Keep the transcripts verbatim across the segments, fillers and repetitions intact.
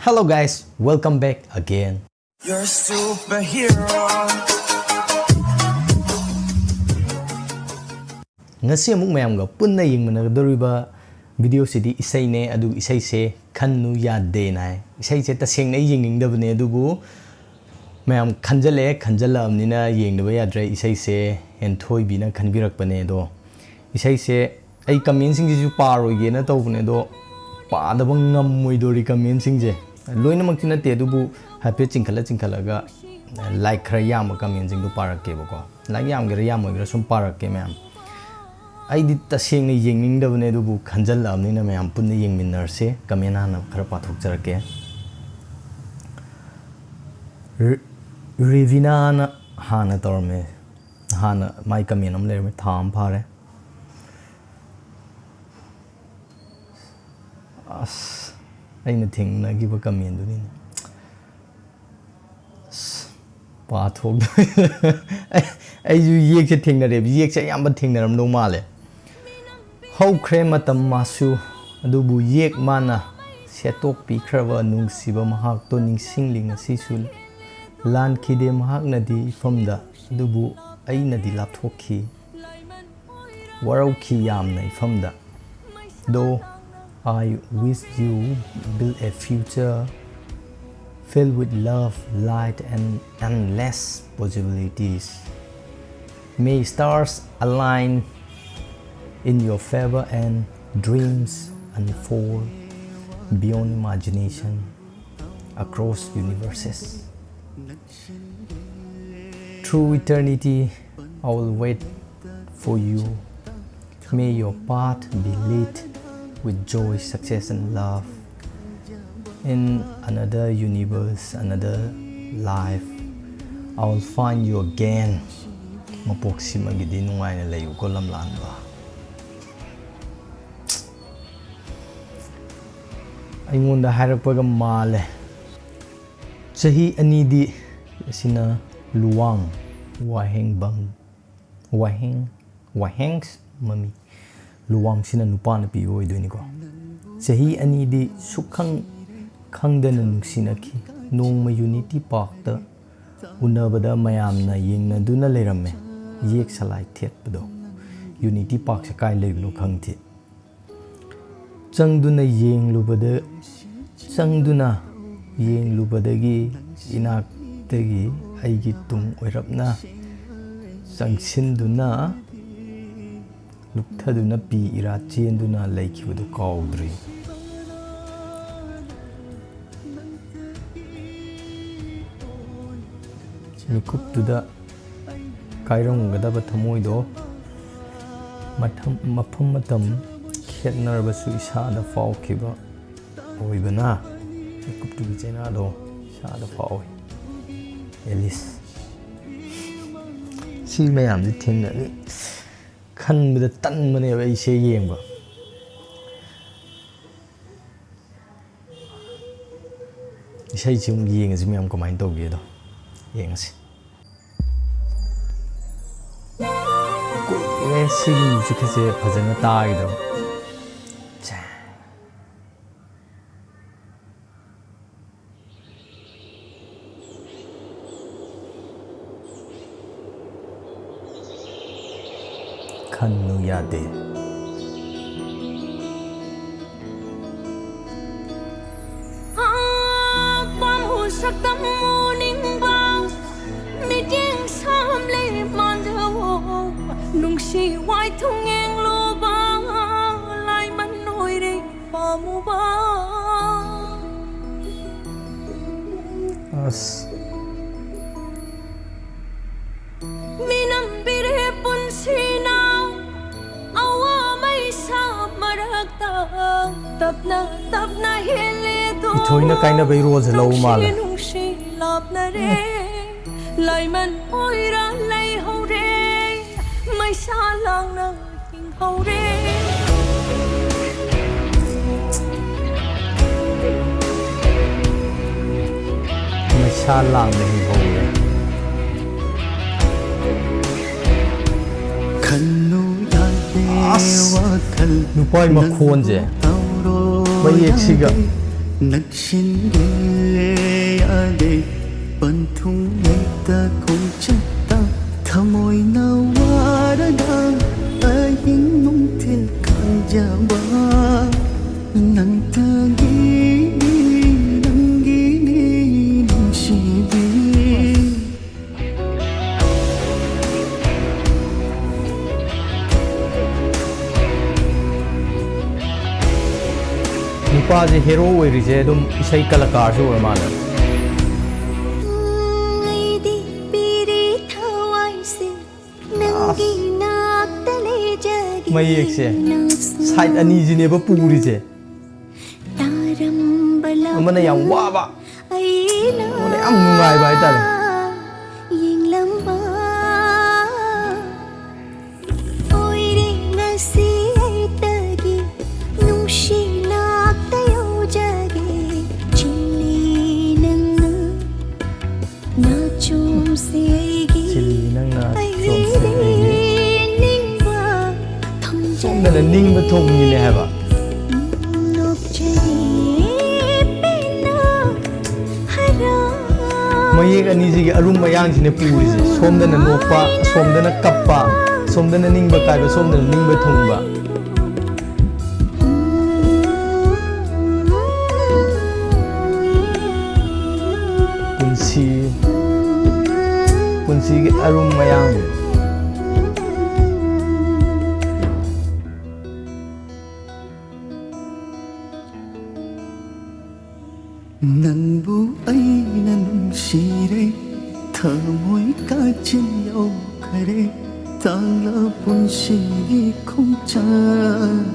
Hello guys, welcome back again. You're a superhero. ꯉꯁꯤ ꯑꯃꯨꯛ ꯃꯌꯥꯝꯒ ꯄꯨꯟꯅ ꯌꯦꯡꯃꯤꯟꯅꯒꯗꯧꯔꯤꯕ ꯚꯤꯗꯤꯑꯣꯁꯤꯗꯤ ꯏꯁꯩꯅꯦ꯫ ꯑꯗꯨ ꯏꯁꯩꯁꯦ "ꯈꯟꯅꯨ ꯌꯥꯗꯦꯅ" ꯍꯥꯏ꯫ ꯏꯁꯩꯁꯦ ꯇꯁꯦꯡꯅ ꯑꯩ ꯌꯦꯡꯅꯤꯡꯗꯕꯅꯦ, ꯑꯗꯨꯕꯨ ꯃꯌꯥꯝ ꯈꯟꯖꯜꯂꯛꯑꯦ, ꯈꯟꯖꯜꯂꯛꯑꯕꯅꯤꯅ ꯌꯦꯡꯗꯕ ꯌꯥꯗ꯭ꯔꯦ꯫ ꯏꯁꯩꯁꯦ ꯍꯦꯟꯊꯣꯏꯕꯤꯅ ꯈꯟꯕꯤꯔꯛꯄꯅꯦ꯫ ꯑꯗꯣ ꯏꯁꯩꯁꯦ ꯑꯩ ꯀꯃꯦꯟꯁꯤꯡꯁꯤꯁꯨ ꯄꯥꯔꯣꯏꯒꯦꯅ ꯇꯧꯕꯅꯦ, ꯑꯗꯣ ꯄꯥꯗꯕ ꯉꯝꯃꯣꯏꯗꯣꯔꯤ ꯀꯃꯦꯟꯁꯤꯡꯁꯦ꯫ ꯂꯣꯏꯅꯃꯛꯇꯤ ꯅꯠꯇꯦ, ꯑꯗꯨꯕꯨ ꯍꯥꯏꯐꯦꯠ ꯆꯤꯡꯈꯠꯂ ꯆꯤꯡꯈꯠꯂꯒ ꯂꯥꯏꯛ ꯈꯔ ꯌꯥꯝꯕ ꯀꯃꯦꯟꯁꯤꯡꯗꯣ ꯄꯥꯔꯛꯀꯦꯕꯀꯣ꯫ ꯂꯥꯏꯛ ꯌꯥꯝꯒꯦꯔꯥ ꯌꯥꯝꯃꯣꯏꯒꯦꯔꯥ ꯁꯨꯝ ꯄꯥꯔꯛꯀꯦ ꯃꯌꯥꯝ꯫ ꯑꯩꯗꯤ ꯇꯁꯦꯡꯅ ꯌꯦꯡꯅꯤꯡꯗꯕꯅꯦ, ꯑꯗꯨꯕꯨ ꯈꯟꯖꯜꯂꯛꯑꯕꯅꯤꯅ ꯃꯌꯥꯝ ꯄꯨꯟꯅ ꯌꯦꯡꯃꯤꯟꯅꯔꯁꯦ꯫ ꯀꯃꯦꯟ ꯍꯥꯟꯅ ꯈꯔ ꯄꯥꯊꯣꯛꯆꯔꯛꯀꯦ꯫ ꯔꯤ-, ꯔꯤꯕꯤꯅꯥꯅ ꯍꯥꯟꯅ ꯇꯧꯔꯝꯃꯦ꯫ ꯍꯥꯟꯅ ꯃꯥꯏ ꯀꯃꯦꯟ ꯑꯃ ꯂꯩꯔꯝꯃꯦ, "ꯊꯥ ꯑꯃ ꯐꯥꯔꯦ"꯫ ꯑꯁ, ꯑꯩꯅ ꯊꯦꯡꯅꯈꯤꯕ ꯀꯃꯦꯟꯗꯨꯅꯤꯅꯦ꯫ ꯑꯁ, ꯄꯥꯊꯣꯛ-, ꯑꯩ-, ꯑꯩꯁꯨ ꯌꯦꯛꯁꯦ ꯊꯦꯡꯅꯔꯦꯕ, ꯌꯦꯛꯁꯦ ꯑꯌꯥꯝꯕ ꯊꯦꯡꯅꯔꯝꯗꯧ ꯃꯥꯜꯂꯦ꯫ "ꯍꯧꯈ꯭ꯔꯦ ꯃꯇꯝ ꯃꯥꯁꯨ, ꯑꯗꯨꯕꯨ ꯌꯦꯛ ꯃꯥꯅ ꯁꯦꯠꯇꯣꯛꯄꯤꯈ꯭ꯔꯕ ꯅꯨꯡꯁꯤꯕ ꯃꯍꯥꯛꯇꯣ ꯅꯤꯡꯁꯤꯡꯂꯤ ꯉꯁꯤꯁꯨ꯫ ꯂꯥꯟꯈꯤꯗꯦ ꯃꯍꯥꯛꯅꯗꯤ ꯏꯐꯝꯗ, ꯑꯗꯨꯕꯨ ꯑꯩꯅꯗꯤ ꯂꯥꯞꯊꯣꯛꯈꯤ꯫ ꯋꯥꯔꯧꯈꯤ ꯌꯥꯝꯅ ꯏꯐꯝꯗ꯫ Though I wish you build a future filled with love, light, and endless possibilities. May stars align in your favor and dreams unfold beyond imagination across universes. Through eternity, I will wait for you. May your path be lit with joy, success, and love. In another universe, another life, I will find you again." ꯃꯄꯣꯛꯁꯤꯃꯒꯤꯗꯤ ꯅꯨꯡꯉꯥꯏꯅ ꯂꯩꯌꯨꯀꯣ, ꯂꯝꯂꯥꯟꯕ꯫ ꯑꯩꯉꯣꯟꯗ ꯍꯥꯏꯔꯛꯄꯒ ꯃꯥꯜꯂꯦ꯫ ꯆꯍꯤ ꯑꯅꯤꯗꯤ ꯑꯁꯤꯅ ꯂꯨꯋꯥꯡ ꯋꯥꯍꯦꯡꯕꯝ, ꯋꯥꯍꯦꯡ, ꯋꯥꯍꯦꯡꯁ ꯃꯃꯤ꯫ ꯂꯨꯋꯥꯡꯁꯤꯅ ꯅꯨꯄꯥ ꯅꯨꯄꯤ ꯑꯣꯏꯗꯣꯏꯅꯤꯀꯣ꯫ ꯆꯍꯤ ꯑꯅꯤꯗꯤ ꯁꯨꯛꯈꯪ ꯈꯪꯗꯅ ꯅꯨꯡꯁꯤꯅꯈꯤ꯫ ꯅꯣꯡꯃ ꯌꯨꯅꯤꯇꯤ ꯄꯥꯔꯛꯇ ꯎꯅꯕꯗ ꯃꯌꯥꯝꯅ ꯌꯦꯡꯅꯗꯨꯅ ꯂꯩꯔꯝꯃꯦ꯫ ꯌꯦꯛ ꯁꯂꯥꯏ ꯊꯦꯠꯄꯗꯣ꯫ ꯌꯨꯅꯤꯇꯤ ꯄꯥꯔꯛꯁꯦ ꯀꯥꯏ ꯂꯩꯕꯅꯣ ꯈꯪꯗꯦ꯫ ꯆꯪꯗꯨꯅ ꯌꯦꯡꯂꯨꯕꯗ, ꯆꯪꯗꯨꯅ ꯌꯦꯡꯂꯨꯕꯗꯒꯤ ꯏꯅꯥꯛꯇꯒꯤ ꯑꯩꯒꯤ ꯇꯨꯡ ꯑꯣꯏꯔꯞꯅ ꯆꯪꯁꯤꯟꯗꯨꯅ ꯂꯨꯞꯊꯗꯨꯅ ꯄꯤ ꯏꯔꯥ ꯆꯦꯟꯗꯨꯅ ꯂꯩꯈꯤꯕꯗꯨ ꯀꯥꯎꯗ꯭ꯔꯤ꯫ ꯃꯤꯀꯨꯞꯇꯨꯗ ꯀꯥꯏꯔꯝꯒꯗꯕ ꯊꯃꯣꯏꯗꯣ ꯃꯊꯝ-, ꯃꯐꯝ ꯃꯇꯝ ꯈꯦꯠꯅꯔꯕꯁꯨ ꯏꯁꯥꯗ ꯐꯥꯎꯈꯤꯕ ꯑꯣꯏꯕꯅ ꯃꯤꯀꯨꯞꯇꯨꯒꯤ ꯆꯩꯅꯥꯗꯣ ꯏꯁꯥꯗ ꯐꯥꯎꯏ꯫ ꯑꯦꯂꯤꯁ꯫ ꯁꯤ ꯃꯌꯥꯝꯁꯤ ꯊꯦꯡꯅꯅꯤ ꯈꯟꯕꯗ ꯇꯟꯕꯅꯦꯕ ꯑꯩꯁꯦ ꯌꯦꯡꯕ꯫ ꯏꯁꯩꯁꯤ ꯑꯃꯨꯛ ꯌꯦꯡꯉꯁꯤ ꯃꯌꯥꯝ ꯀꯃꯥꯏꯅ ꯇꯧꯒꯦꯗꯣ ꯌꯦꯡꯉꯁꯤ꯫ ꯀꯨꯏꯔꯦ ꯁꯤꯒꯤ ꯃ꯭ꯌꯨꯖꯤꯛꯀꯁꯦ ꯐꯖꯅ ꯇꯥꯈꯤꯗꯕ꯫ ꯁꯦ꯫ ꯈꯟꯅꯨ ꯌꯥꯗꯦ꯫ ꯄꯥꯝꯃꯨ ꯁꯛꯇꯝ ꯎꯅꯤꯡꯕ, ꯃꯤꯠꯌꯦꯡ ꯁꯥꯝꯂꯦ ꯃꯥꯟꯗꯑꯣ, ꯅꯨꯡꯁꯤ ꯋꯥꯏꯊꯨꯡ ꯌꯦꯡꯂꯨꯕ, ꯂꯥꯏꯃꯟ ꯑꯣꯏꯔꯦ ꯄꯥꯝꯃꯨꯕ꯫ ꯑꯁ꯫ ꯃꯤꯅꯝꯕꯤꯔꯦ ꯄꯨꯟꯁꯤꯅ ꯑꯋꯥ ꯃꯩꯁꯥ ꯃꯔꯛꯇ, ꯇꯞꯅ ꯇꯞꯅ ꯍꯦꯜꯂꯦꯗꯣ꯫ ꯏꯊꯣꯏꯅ ꯀꯥꯏꯅꯕꯩ ꯔꯣꯜꯁꯦ ꯂꯧ ꯃꯥꯜꯂꯦ꯫ ꯅꯨꯡꯁꯤ ꯅꯨꯡꯁꯤ ꯂꯥꯞꯅꯔꯦ, ꯂꯥꯏꯃꯟ ꯑꯣꯏꯔ ꯂꯩꯍꯧꯔꯦ, ꯃꯩꯁꯥ ꯂꯥꯡꯅ ꯍꯤꯡꯍꯧꯔꯦ꯫ ꯃꯩꯁꯥ ꯂꯥꯡꯅ ꯍꯤꯡꯍꯧꯔꯦ꯫ ꯈꯟꯅꯨ ꯌꯥꯗꯦ ꯑꯁ! ꯋꯥꯈꯜ ꯅꯨꯄꯥꯒꯤ ꯃꯈꯣꯟꯁꯦ, ꯅꯪꯕꯨ ꯇꯧꯔꯣ ꯃꯌꯦꯛꯁꯤꯒ꯫ ꯌꯥꯗꯦ꯫ ꯅꯛꯁꯤꯟꯒꯦ ꯌꯥꯗꯦ, ꯄꯟꯊꯨꯡ ꯂꯩꯇ ꯈꯣꯡꯆꯠꯇ ꯊꯃꯣꯏꯅ ꯋꯥꯔꯒ ꯑꯍꯤꯡ ꯅꯨꯡꯊꯤꯜ ꯈꯟꯖꯕ ꯅꯪꯇꯒꯤꯅꯤ, ꯅꯪꯒꯤꯅꯤ ꯅꯨꯡꯁꯤꯕꯤ꯫ ꯅꯨꯄꯥꯁꯦ ꯍꯦꯔꯣ ꯑꯣꯏꯔꯤꯁꯦ ꯑꯗꯨꯝ ꯏꯁꯩ ꯀꯂꯥꯀꯥꯔꯁꯨ ꯑꯣꯏꯔ ꯃꯥꯜꯂꯦ꯫ ꯑꯩꯗꯤ ꯄꯤꯔꯤ ꯊꯋꯥꯏꯁꯦ ꯅꯪꯒꯤ ꯅꯥꯛꯇ ꯂꯩꯖꯒꯦ꯫ ꯃꯌꯦꯛꯁꯦ ꯁꯥꯏꯠ ꯑꯅꯤꯁꯤꯅꯦꯕ ꯄꯨꯔꯤꯁꯦ꯫ ꯑꯃꯅ ꯌꯥꯝ ꯋꯥꯕ, ꯑꯃꯅ ꯌꯥꯝ ꯅꯨꯡꯉꯥꯏꯕ ꯍꯥꯏꯇꯥꯔꯦ꯫ ꯆꯤꯜꯂꯤ ꯅꯪꯅ ꯆꯣꯝꯁꯤ ꯑꯩꯒꯤ, ꯆꯤꯜꯂꯤ ꯅꯪꯅ ꯆꯣꯝꯁꯤ ꯑꯩꯒꯤ꯫ ꯁꯣꯝꯗꯅ ꯅꯤꯡꯕ ꯊꯨꯡꯉꯤꯅꯦ ꯍꯥꯏꯕ꯫ ꯃꯌꯦꯛ ꯑꯅꯤꯁꯤꯒꯤ ꯑꯔꯨꯝ ꯑꯌꯥꯡꯁꯤꯅꯦ ꯄꯨꯔꯤꯁꯦ꯫ ꯁꯣꯝꯗꯅ ꯅꯣꯛꯄ, ꯁꯣꯝꯗꯅ ꯀꯞꯄ, ꯁꯣꯝꯗꯅ ꯅꯤꯡꯕ ꯀꯥꯏꯕ, ꯁꯣꯝꯗꯅ ꯅꯤꯡꯕ ꯊꯨꯡꯕ꯫ ꯄꯨꯟꯁꯤ, ꯄꯨꯟꯁꯤꯒꯤ ꯑꯔꯨꯝ ꯃꯌꯥꯡꯁꯦ꯫ ꯅꯪꯕꯨ ꯑꯩꯅ ꯅꯨꯡꯁꯤꯔꯦ, ꯊꯃꯣꯏ ꯀꯥꯆꯤꯟ ꯌꯧꯈꯔꯦ, ꯇꯥꯡꯂ ꯄꯨꯟꯁꯤꯒꯤ ꯈꯣꯡꯆꯠ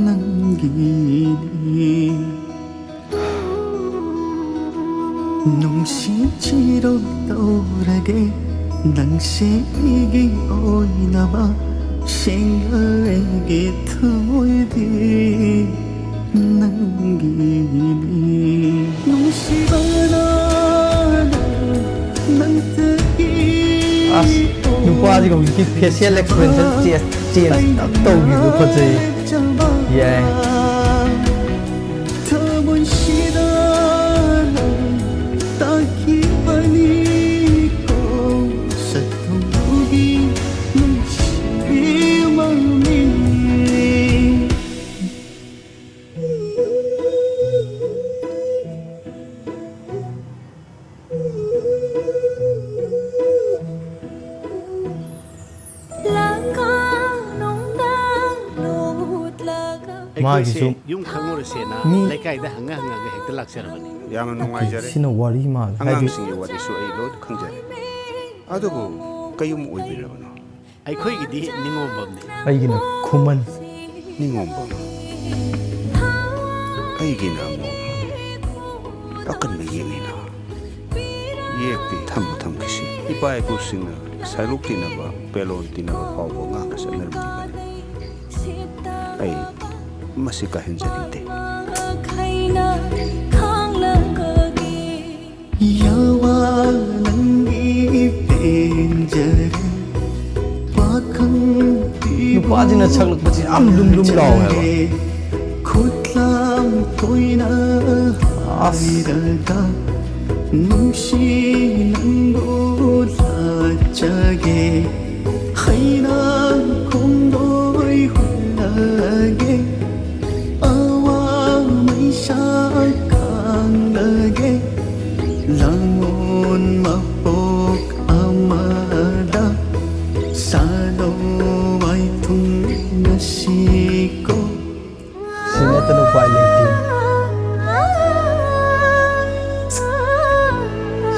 ꯅꯪꯒꯤꯅꯤ꯫ ꯅꯨꯡꯁꯤꯠ ꯆꯤꯔꯣꯛ ꯇꯧꯔꯒꯦ, ꯅꯪꯁꯦ ꯑꯩꯒꯤ ꯑꯣꯏꯅꯕ ꯁꯦꯡꯂ ꯑꯩꯒꯤ ꯊꯃꯣꯏꯗꯤ ꯅꯪꯒꯤꯅꯤ꯫ ꯅꯨꯡꯁꯤꯕꯅ ꯅꯪꯇꯒꯤ ꯑꯁ, ꯅꯨꯄꯥꯁꯤꯒ ꯍꯧꯖꯤꯛꯀꯤ facial expression change, change ꯇꯧꯈꯤꯕꯗꯣ ꯐꯖꯩ꯫ ꯌꯥꯏ꯫ ꯊꯃꯣꯏ ꯃꯥꯒꯤꯁꯨ ꯑꯩꯈꯣꯏꯁꯦ ꯌꯨꯝ ꯈꯪꯉꯨꯔꯁꯦꯅ ꯃꯤ ꯂꯩꯀꯥꯏꯗ ꯍꯪꯉ ꯍꯪꯉꯒ ꯍꯦꯛꯇ ꯂꯥꯛꯆꯔꯕꯅꯤ꯫ ꯌꯥꯝꯅ ꯅꯨꯡꯉꯥꯏꯖꯔꯦ꯫ ꯁꯤꯅ ꯋꯥꯔꯤ ꯃꯥꯜꯂꯦ, ꯍꯥꯏꯗꯤ ꯑꯉꯥꯡꯁꯤꯡꯒꯤ ꯋꯥꯔꯤꯁꯨ ꯑꯩ ꯂꯣꯏ ꯈꯪꯖꯔꯦ꯫ ꯑꯗꯨꯕꯨ ꯀꯌꯨꯝ ꯑꯣꯏꯕꯤꯔꯕꯅꯣ? ꯑꯩꯈꯣꯏꯒꯤꯗꯤ ꯅꯤꯉꯣꯝꯕꯝꯅꯤ꯫ ꯑꯩꯒꯤꯅ ꯈꯨꯃꯟ꯫ ꯅꯤꯉꯣꯝꯕꯝ꯫ ꯑꯩꯒꯤꯅ ꯑꯃꯨꯛ ꯑꯀꯟꯕ ꯌꯦꯛꯅꯤꯅ꯫ ꯌꯦꯛꯇꯤ ꯊꯝꯕ ꯊꯝꯈꯤꯁꯤ꯫ ꯏꯄꯥ ꯏꯄꯨꯁꯤꯡꯅ ꯁꯥꯏꯂꯣꯛ ꯇꯤꯟꯅꯕ, ꯄꯦꯂꯣꯟ ꯇꯤꯟꯅꯕ ꯐꯥꯎꯕ ꯉꯥꯛꯅ ꯆꯠꯅꯔꯝꯂꯤꯕꯅꯤ꯫ ꯑꯩ ꯃꯁꯤ ꯀꯥꯏꯍꯟꯖꯅꯤꯡꯗꯦ꯫ ꯌꯥꯋꯥ ꯅꯪꯒꯤ ꯄꯦꯟꯖꯔꯦ ꯄꯥꯈꯪ ꯅꯨꯄꯥꯁꯤꯅ ꯁꯛꯂꯛꯄꯁꯦ ꯌꯥꯝ ꯂꯨꯝ ꯂꯨꯝ ꯂꯥꯎꯋꯦ ꯍꯥꯏꯕ꯫ ꯈꯨꯠꯂꯥꯡ ꯇꯣꯏꯅ ꯑꯁ꯫ ꯍꯥꯏꯔꯒ ꯅꯨꯡꯁꯤ ꯅꯪꯕꯨ ꯂꯥꯠꯆꯒꯦ꯫ ꯍꯩꯅ ꯈꯣꯡꯗꯣꯏ ꯍꯨꯜꯂꯒꯦ꯫ ꯑꯋꯥ ꯃꯩꯁꯥ ꯈꯥꯡꯂꯒꯦ꯫ ꯂꯥꯡꯑꯣꯟ ꯃꯄꯣꯛ ꯑꯃꯗ ꯁꯥꯂꯣ ꯋꯥꯏꯊꯨꯡ ꯉꯁꯤꯀꯣ꯫ ꯁꯤ ꯅꯠꯇꯅ ꯎꯄꯥꯏ ꯂꯩꯇꯦ꯫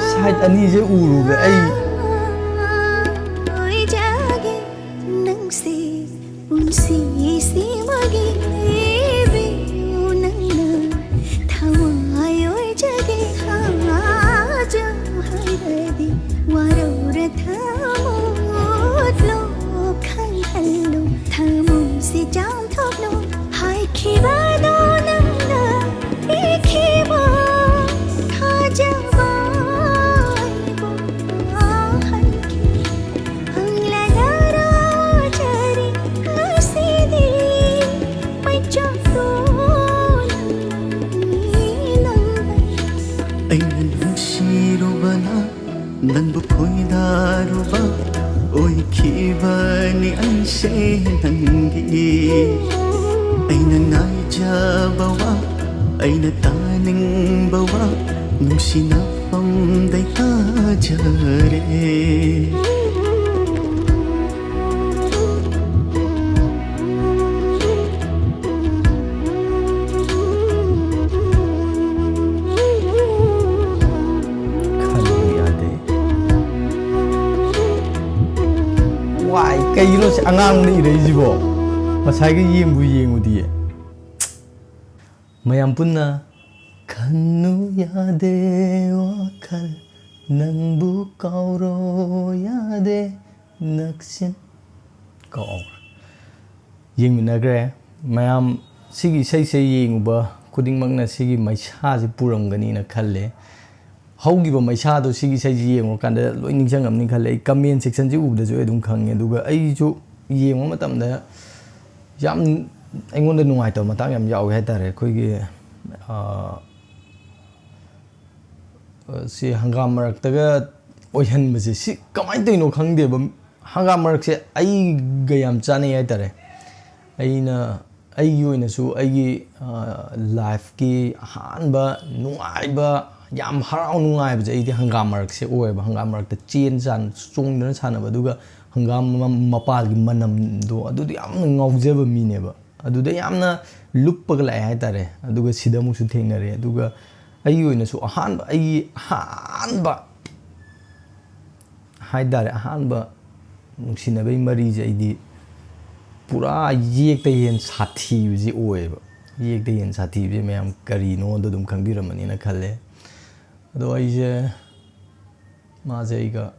ꯁꯥꯏꯠ ꯑꯅꯤꯁꯦ ꯎꯔꯨꯕ ꯑꯩ꯫ ꯑꯣꯏꯖꯒꯦ ꯅꯪꯁꯦ ꯄꯨꯟꯁꯤꯁꯤꯃꯒꯤ ꯏꯕꯦꯝꯃ ꯅꯪꯅ ꯊꯋꯥꯏ ꯑꯣꯏꯖꯒꯦ ꯍꯥꯖ ꯍꯥꯏꯔꯗꯤ ꯋꯥꯔꯧꯔ ꯊꯃꯣꯠꯂꯣ ꯈꯪꯍꯜꯂꯣ ꯊꯃꯣꯏꯁꯤ ꯆꯥꯝꯊꯣꯛꯂꯣ ꯍꯥꯏꯈꯤꯕꯗꯣ ꯅꯪꯅ ꯏꯈꯤꯕ ꯊꯥꯖꯕ ꯑꯩꯕꯨ ꯍꯟꯈꯤ ꯍꯪꯂꯗꯔꯣ ꯆꯔꯤ ꯉꯁꯤꯗꯤ ꯃꯩꯆꯥꯛꯇꯣ ꯅꯪꯅ ꯑꯩꯅ ꯅꯨꯡꯁꯤꯔꯨꯕꯅ ꯅꯪꯕꯨ ꯈꯣꯏꯗꯥꯔꯨꯕ ꯑꯣꯏꯈꯤꯕꯅꯤ ꯑꯩꯁꯦ ꯅꯪꯒꯤ ꯑꯩꯅ ꯉꯥꯏꯖꯕ ꯋꯥ ꯑꯩꯅ ꯇꯥꯅꯤꯡꯕ ꯋꯥ ꯅꯨꯡꯁꯤꯅꯐꯝꯗꯩ ꯇꯥꯖꯔꯦ꯫ ꯀꯩꯒꯤꯅꯣ ꯁꯤ ꯑꯉꯥꯡꯅ ꯏꯔꯛꯏꯁꯤꯕꯣ? ꯉꯁꯥꯏꯒ ꯌꯦꯡꯕꯨ ꯌꯦꯡꯉꯨꯗꯤꯌꯦ꯫ ꯃꯌꯥꯝ ꯄꯨꯟꯅ ꯈꯟꯅꯨ ꯌꯥꯗꯦ ꯋꯥꯈꯜ, ꯅꯪꯕꯨ ꯀꯥꯎꯔꯣ ꯌꯥꯗꯦ ꯅꯛꯁꯤꯟ ꯀꯥꯎ ꯌꯦꯡꯃꯤꯟꯅꯈ꯭ꯔꯦ꯫ ꯃꯌꯥꯝ ꯁꯤꯒꯤ ꯏꯁꯩꯁꯦ ꯌꯦꯡꯉꯨꯕ ꯈꯨꯗꯤꯡꯃꯛꯅ ꯁꯤꯒꯤ ꯃꯩꯁꯥꯁꯦ ꯄꯨꯔꯝꯒꯅꯤꯅ ꯈꯜꯂꯦ꯫ ꯍꯧꯈꯤꯕ ꯃꯩꯁꯥꯗꯣ ꯁꯤꯒꯤ ꯏꯁꯩꯁꯤ ꯌꯦꯡꯉꯨꯔꯀꯥꯟꯗ ꯂꯣꯏ ꯅꯤꯡꯁꯤꯡꯉꯝꯅꯤ ꯈꯜꯂꯦ꯫ ꯑꯩ ꯀꯃꯦꯟ ꯁꯦꯛꯁꯟꯁꯤ ꯎꯕꯗꯁꯨ ꯑꯩ ꯑꯗꯨꯝ ꯈꯪꯉꯦ꯫ ꯑꯗꯨꯒ ꯑꯩꯁꯨ ꯌꯦꯡꯕ ꯃꯇꯝꯗ ꯌꯥꯝ ꯑꯩꯉꯣꯟꯗ ꯅꯨꯡꯉꯥꯏꯇꯕ ꯃꯇꯥꯡ ꯌꯥꯝ ꯌꯥꯎꯋꯦ ꯍꯥꯏꯇꯥꯔꯦ꯫ ꯑꯩꯈꯣꯏꯒꯤ, ꯑ, ꯁꯤ ꯍꯪꯒꯥꯝ ꯃꯔꯛꯇꯒ ꯑꯣꯏꯍꯟꯕꯁꯦ, ꯁꯤ ꯀꯃꯥꯏꯅ ꯇꯧꯔꯤꯅꯣ ꯈꯪꯗꯦꯕ꯫ ꯍꯪꯒꯥꯝ ꯃꯔꯛꯁꯦ ꯑꯩꯒ ꯌꯥꯝ ꯆꯥꯅꯩ ꯍꯥꯏꯇꯥꯔꯦ꯫ ꯑꯩꯅ, ꯑꯩꯒꯤ ꯑꯣꯏꯅꯁꯨ ꯑꯩꯒꯤ, ꯑ, ꯂꯥꯏꯐꯀꯤ ꯑꯍꯥꯟꯕ ꯅꯨꯡꯉꯥꯏꯕ, ꯌꯥꯝ ꯍꯔꯥꯎ ꯅꯨꯡꯉꯥꯏꯕꯁꯦ ꯑꯩꯗꯤ ꯍꯪꯒꯥꯝ ꯃꯔꯛꯁꯦ ꯑꯣꯏꯌꯦꯕ꯫ ꯍꯪꯒꯥꯝ ꯃꯔꯛꯇ ꯆꯦꯟ ꯆꯥꯟ-, ꯆꯣꯡꯗꯅ ꯁꯥꯟꯅꯕ, ꯑꯗꯨꯒ ꯍꯪꯒꯥꯝ ꯃ-, ꯃꯄꯥꯜꯒꯤ ꯃꯅꯝꯗꯣ, ꯑꯗꯨꯗꯤ ꯌꯥꯝꯅ ꯉꯥꯎꯖꯕ ꯃꯤꯅꯦꯕ꯫ ꯑꯗꯨꯗ ꯌꯥꯝꯅ ꯂꯨꯞꯄꯒ ꯂꯥꯛꯑꯦ ꯍꯥꯏꯇꯥꯔꯦ꯫ ꯑꯗꯨꯒ ꯁꯤꯗ ꯑꯃꯨꯛꯁꯨ ꯊꯦꯡꯅꯔꯦ꯫ ꯑꯗꯨꯒ ꯑꯩꯒꯤ ꯑꯣꯏꯅꯁꯨ ꯑꯍꯥꯟꯕ, ꯑꯩꯒꯤ ꯑꯍꯥꯟꯕ ꯍꯥꯏꯇꯥꯔꯦ, ꯑꯍꯥꯟꯕ ꯅꯨꯡꯁꯤꯅꯕꯒꯤ ꯃꯔꯤꯁꯦ ꯑꯩꯗꯤ ꯄꯨꯔꯥ ꯌꯦꯛꯇ ꯍꯦꯟ ꯁꯥꯊꯤꯕꯁꯤ ꯑꯣꯏꯌꯦꯕ꯫ ꯌꯦꯛꯇ ꯍꯦꯟ ꯁꯥꯊꯤꯕꯁꯦ ꯃꯌꯥꯝ ꯀꯔꯤꯅꯣꯗꯣ ꯑꯗꯨꯝ ꯈꯪꯕꯤꯔꯝꯃꯅꯤꯅ ꯈꯜꯂꯦ꯫ ꯑꯗꯣ ꯑꯩꯁꯦ, ꯃꯥꯁꯦ ꯑꯩꯒ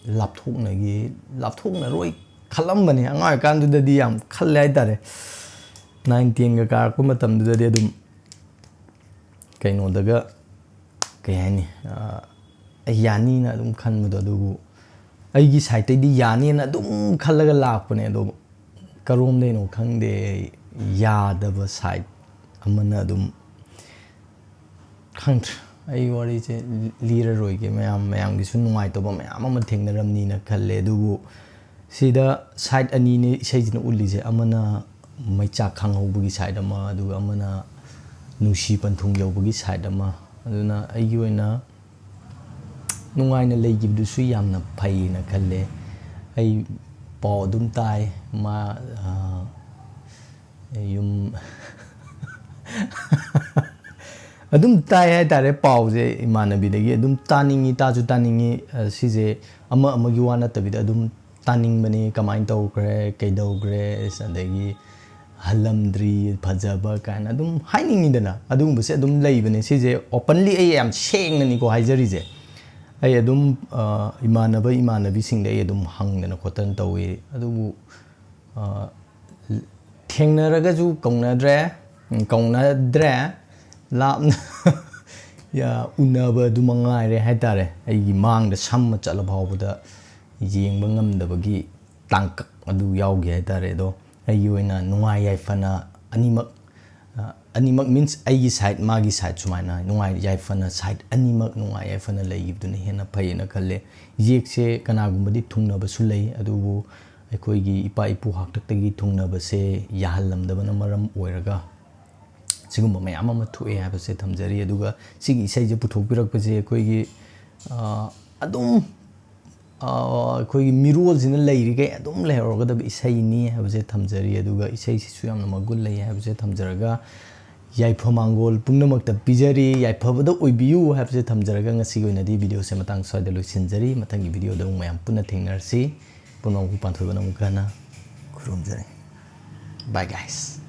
ꯂꯥꯞꯊꯣꯛꯅꯒꯤ, ꯂꯥꯞꯊꯣꯛꯅꯔꯣꯏ ꯈꯜꯂꯝꯕꯅꯦ꯫ ꯑꯉꯥꯡ ꯑꯣꯏꯔꯤꯀꯥꯟꯗꯨꯗꯗꯤ ꯌꯥꯝ ꯈꯜꯂꯦ ꯍꯥꯏꯇꯥꯔꯦ꯫ ꯅꯥꯏꯟ ꯇꯦꯟꯒ ꯀꯥꯔꯛꯄ ꯃꯇꯝꯗꯨꯗꯗꯤ ꯑꯗꯨꯝ ꯀꯩꯅꯣꯗꯒ, ꯀꯩ ꯍꯥꯏꯅꯤ, ꯑ, ꯑꯩ ꯌꯥꯅꯤꯅ ꯑꯗꯨꯝ ꯈꯟꯕꯗꯣ, ꯑꯗꯨꯕꯨ ꯑꯩꯒꯤ ꯁꯥꯏꯠꯇꯩꯗꯤ ꯌꯥꯅꯤꯅ ꯑꯗꯨꯝ ꯈꯜꯂꯒ ꯂꯥꯛꯄꯅꯦ꯫ ꯑꯗꯣ ꯀꯔꯣꯝꯗꯩꯅꯣ ꯈꯪꯗꯦ, ꯌꯥꯗꯕ ꯁꯥꯏꯠ ꯑꯃꯅ ꯑꯗꯨꯝ, ꯈꯪꯗ꯭ꯔꯦ꯫ ꯑꯩ ꯋꯥꯔꯤꯁꯦ ꯂꯤꯔꯔꯣꯏꯒꯦ꯫ ꯃꯌꯥꯝ, ꯃꯌꯥꯝꯒꯤꯁꯨ ꯅꯨꯡꯉꯥꯏꯇꯕ ꯃꯌꯥꯝ ꯑꯃ ꯊꯦꯡꯅꯔꯝꯅꯤꯅ ꯈꯜꯂꯦ꯫ ꯑꯗꯨꯕꯨ ꯁꯤꯗ ꯁꯥꯏꯠ ꯑꯅꯤꯅꯤ ꯏꯁꯩꯁꯤꯅ ꯎꯠꯂꯤꯁꯦ꯫ ꯑꯃꯅ ꯃꯩꯆꯥꯛ ꯈꯥꯡꯍꯧꯕꯒꯤ ꯁꯥꯏꯠ ꯑꯃ, ꯑꯗꯨꯒ ꯑꯃꯅ ꯅꯨꯡꯁꯤ ꯄꯟꯊꯨꯡ ꯌꯧꯕꯒꯤ ꯁꯥꯏꯠ ꯑꯃ꯫ ꯑꯗꯨꯅ ꯑꯩꯒꯤ ꯑꯣꯏꯅ ꯅꯨꯡꯉꯥꯏꯅ ꯂꯩꯈꯤꯕꯗꯨꯁꯨ ꯌꯥꯝꯅ ꯐꯩꯌꯦꯅ ꯈꯜꯂꯦ꯫ ꯑꯩ ꯄꯥꯎ ꯑꯗꯨꯝ ꯇꯥꯏ, ꯃꯥ, ꯑ, ꯌꯨꯝ ꯑꯗꯨꯝ ꯇꯥꯏ ꯍꯥꯏꯇꯥꯔꯦ ꯄꯥꯎꯁꯦ, ꯏꯃꯥꯟꯅꯕꯤꯗꯒꯤ ꯑꯗꯨꯝ ꯇꯥꯅꯤꯡꯉꯤ, ꯇꯥꯁꯨ ꯇꯥꯅꯤꯡꯉꯤ꯫ ꯑ, ꯁꯤꯁꯦ ꯑꯃ ꯑꯃꯒꯤ ꯋꯥ ꯅꯠꯇꯕꯤꯗ ꯑꯗꯨꯝ ꯇꯥꯅꯤꯡꯕꯅꯤ, ꯀꯃꯥꯏꯅ ꯇꯧꯈ꯭ꯔꯦ, ꯀꯩꯗꯧꯈ꯭ꯔꯦ, ꯑꯗꯒꯤ ꯍꯜꯂꯝꯗ꯭ꯔꯤ, ꯐꯖꯕ ꯀꯥꯏꯅ ꯑꯗꯨꯝ ꯍꯥꯏꯅꯤꯡꯉꯤꯗꯅ꯫ ꯑꯗꯨꯒꯨꯝꯕꯁꯦ ꯑꯗꯨꯝ ꯂꯩꯕꯅꯦ꯫ ꯁꯤꯁꯦ openly ꯑꯩ ꯌꯥꯝ ꯁꯦꯡꯅꯅꯤꯀꯣ ꯍꯥꯏꯖꯔꯤꯁꯦ꯫ ꯑꯩ ꯑꯗꯨꯝ, ꯑ, ꯏꯃꯥꯟꯅꯕ ꯏꯃꯥꯟꯅꯕꯤꯁꯤꯡꯗ ꯑꯩ ꯑꯗꯨꯝ ꯍꯪꯗꯅ ꯈꯣꯠꯇꯅ ꯇꯧꯏ꯫ ꯑꯗꯨꯕꯨ, ꯑ, ꯊꯦꯡꯅꯔꯒꯁꯨ ꯀꯧꯅꯗ꯭ꯔꯦ, ꯎꯝ, ꯀꯧꯅꯗ꯭ꯔꯦ, ꯂꯥꯞꯅ ꯌꯥ-, ꯎꯅꯕ ꯑꯗꯨ ꯃꯉꯥꯏꯔꯦ ꯍꯥꯏꯇꯥꯔꯦ꯫ ꯑꯩꯒꯤ ꯃꯥꯡꯗ ꯁꯝꯃ ꯆꯠꯂ ꯐꯥꯎꯕꯗ ꯌꯦꯡꯕ ꯉꯝꯗꯕꯒꯤ ꯇꯥꯡꯀꯛ ꯑꯗꯨ ꯌꯥꯎꯈꯤ ꯍꯥꯏꯇꯥꯔꯦ꯫ ꯑꯗꯣ ꯑꯩꯒꯤ ꯑꯣꯏꯅ ꯅꯨꯡꯉꯥꯏ ꯌꯥꯏꯐꯅ ꯑꯅꯤꯃꯛ, ꯑ, ꯑꯅꯤꯃꯛ means ꯑꯩꯒꯤ side, ꯃꯥꯒꯤ side, ꯁꯨꯃꯥꯏꯅ ꯅꯨꯡꯉꯥꯏ ꯌꯥꯏꯐꯅ side ꯑꯅꯤꯃꯛ ꯅꯨꯡꯉꯥꯏ ꯌꯥꯏꯐꯅ ꯂꯩꯈꯤꯕꯗꯨꯅ ꯍꯦꯟꯅ ꯐꯩꯌꯦꯅ ꯈꯜꯂꯦ꯫ ꯌꯦꯛꯁꯦ ꯀꯅꯥꯒꯨꯝꯕꯗꯤ ꯊꯨꯡꯅꯕꯁꯨ ꯂꯩ, ꯑꯗꯨꯕꯨ ꯑꯩꯈꯣꯏꯒꯤ ꯏꯄꯥ ꯏꯄꯨ ꯍꯥꯛꯇꯛꯇꯒꯤ ꯊꯨꯡꯅꯕꯁꯦ ꯌꯥꯍꯜꯂꯝꯗꯕꯅ ꯃꯔꯝ ꯑꯣꯏꯔꯒ ꯁꯤꯒꯨꯝꯕ ꯃꯌꯥꯝ ꯑꯃ ꯊꯣꯛꯑꯦ ꯍꯥꯏꯕꯁꯦ ꯊꯝꯖꯔꯤ꯫ ꯑꯗꯨꯒ ꯁꯤꯒꯤ ꯏꯁꯩꯁꯦ ꯄꯨꯊꯣꯛꯄꯤꯔꯛꯄꯁꯦ ꯑꯩꯈꯣꯏꯒꯤ, ꯑ, ꯑꯗꯨꯝ, ꯑ, ꯑꯩꯈꯣꯏꯒꯤ ꯃꯤꯔꯣꯜꯁꯤꯅ ꯂꯩꯔꯤꯈꯩ ꯑꯗꯨꯝ ꯂꯩꯍꯧꯔꯒꯗꯕ ꯏꯁꯩꯅꯤ ꯍꯥꯏꯕꯁꯦ ꯊꯝꯖꯔꯤ꯫ ꯑꯗꯨꯒ ꯏꯁꯩꯁꯤꯁꯨ ꯌꯥꯝꯅ ꯃꯒꯨꯟ ꯂꯩ ꯍꯥꯏꯕꯁꯦ ꯊꯝꯖꯔꯒ, ꯌꯥꯏꯐ ꯃꯥꯡꯒꯣꯜ ꯄꯨꯝꯅꯃꯛꯇ ꯄꯤꯖꯔꯤ, ꯌꯥꯏꯐꯕꯗ ꯑꯣꯏꯕꯤꯌꯨ ꯍꯥꯏꯕꯁꯦ ꯊꯝꯖꯔꯒ, ꯉꯁꯤꯒꯤ ꯑꯣꯏꯅꯗꯤ videoꯁꯦ ꯃꯇꯥꯡ ꯁ꯭ꯋꯥꯏꯗ ꯂꯣꯏꯁꯤꯟꯖꯔꯤ꯫ ꯃꯊꯪꯒꯤ videoꯗ ꯑꯃꯨꯛ ꯃꯌꯥꯝ ꯄꯨꯟꯅ ꯊꯦꯡꯅꯔꯁꯤ꯫ ꯄꯨꯝꯅꯃꯛꯄꯨ ꯄꯥꯟꯊꯣꯏꯕꯅ ꯑꯃꯨꯛꯀ ꯍꯟꯅ ꯈꯨꯔꯨꯝꯖꯔꯤ꯫ Bye, guys.